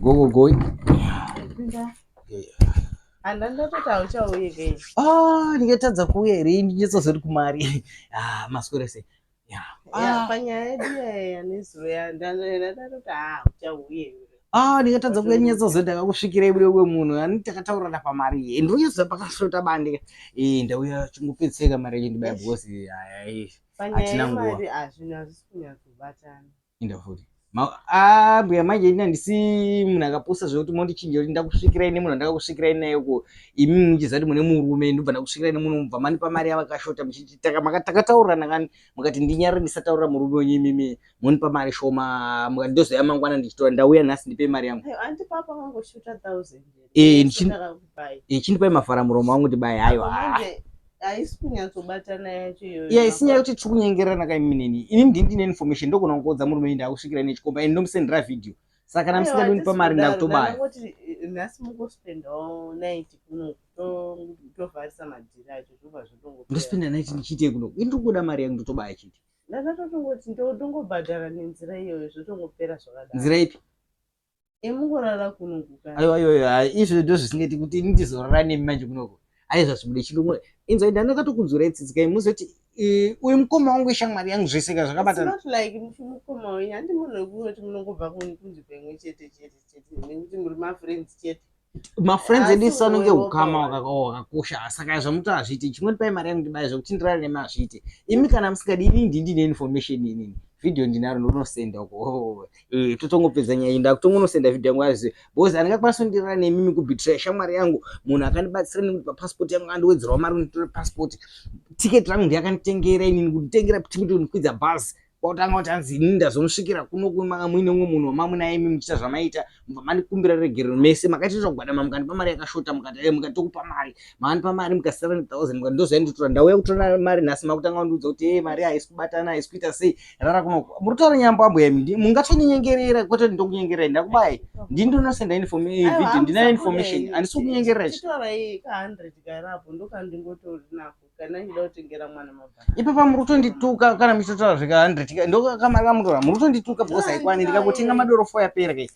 Go go go. Handandatoti hauchauye kei. Ah, ndingatadza kuuya here ndinyatsozoti kumari. Ah, maswera sei. Yeah. Ah. Panyaya yedu yanezuro yandatoti ah uchauye. Ah, ndingatadza kuuya ndinyatsozoti ndakakusvikirai bude umwe munhu ani takataurirana pamari iyi. Ndonyatsoziva pakasvota bande. Eh, ndauya chingopedziseka mari yacho ndibaya because hayi. Hatina nguva. Hazvinhu hazvisi kunyatsobatana. Inda futi. Ah, mbuya manje ini handisi munhu akapusa zvekuti mondichinja kuti ndakusvikirai nemunhu andakakusvikirai naye uko imi muchiziva kuti mune murume ndobva ndakusvikirai nemunhu mubva mandipa mari yavakashota muchiti takataurirana kani mukati ndinyarare ndisataurira murume wenyu imimi mondipa mari shoma mukati ndozoya mangwana ndichitora ndauya nhasi ndipei mari yangu. Eh, eh, chindipai mavhara muromo wangu ndibaye haiwa. Haisi kunyatsobatana yacho iyoyo. Iya isi nyaya yekuti tiri kunyengererana ka imi neni. Ini ndini ndine information ndogona kungoudza murume wenyu ndakusvikira nechikomba and ndomusendera video. Saka kana musingadi kundipa mari ndakutobaya. Ndangoti eh, nhasi mungospendawo night kuno tovharisa madhiri acho zvobva zvotongopera. Ndospenda night ndichiitei kuno? Ini ndiri kungoda mari yangu ndotobaya chete. Ndakatotongoti ndongobhadhara nenzira iyoyo zvotongopera zvakadaro. Nzira ipi? Emungorara kuno kuka. Aiwa aiwa aiwa izvo ndozvisingaiti kuti ini ndizorara nemi manje kunoko. Aiwa zvibude chirungu. Inzwa ndandakatokunzwirai tsitsi kai muzoti eh, uyu mukoma wangu ishamwari yangu zvese ka zvakabatana. It's not like mukoma wenyu handi munhu wekungoti munongobva kunzvimbo imwe chete chete chete nekuti muri mafriends chete. Mafriends edu isu anonge ukama wakakosha saka zvamuti hazviiti chingoti mari yangu ndibaye zvekuti ndirare nemi hazviiti. Imi kana musingadi ini ndini ndine information inini. Video ndinaro ndonosenda uko. Oh. Eh, totongopedza nyaya iyi ndakutongonosenda video yangu azive because andingakwanisa kundirara nemimi kubetray shamwari yangu munhu akandibatsira nekuti papassport yangu andiwedzerawo mari kunditore passport ticket rangu ndiye akanditengera inini kunditengera ticket kundikwidza bhazi kwakutanga kuti hanzi inini ndazomusvikira kuno kumanga muine umwe munhu wamamunaye imi muchiita zvamaita mubva mandikumbira regerero mese makaita zvakugwadama mukandipa mari yakashota mukati eh, mukati tokupa mari maandipa mari muka 7000 mukati ndozoyanditora ndauya kutora mari nhasi makutanga kundiudza kuti hey, mari haisi kubatana haisi kuita sei rara kuno muri kutaura nyambo ambuya imi mungatonyengerera kwete kuti ndokunyengererai ndakubai ndini ndonosenda video ndina information handisi kukunyengererai ipapa muri kutondituka kana muchitotaura zveka 100 ndokamari kamutora muri kutondituka because haikwani ndikakutenga madoro fo yapera kai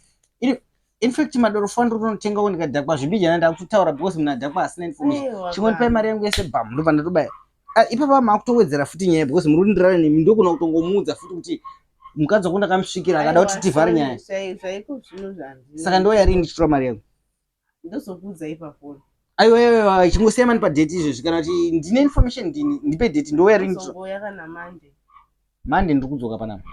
in fact madoro fo ndiri kutonotengawo ndikadhakwa zvimbijana ndakutotaura because munhu adhakwa asina information chingondipai mari yangu yese bam ndobva ndatobaya Ah, ipapa makutowedzera futi nyaya because muri kundirara nemi ndogona kutongomuudza futi kuti mukadzi wako ndakamusvikira akada kuti tivhare nyaya saka ndouya rini ndichitora mari yangu ndozokuudza ipapo aiwa aiwa chingosiya mani padate izvezvi kana kuti ndine information ndini ndipe date ndouya rini ndouya kana mande mande ndiri kudzoka panapa.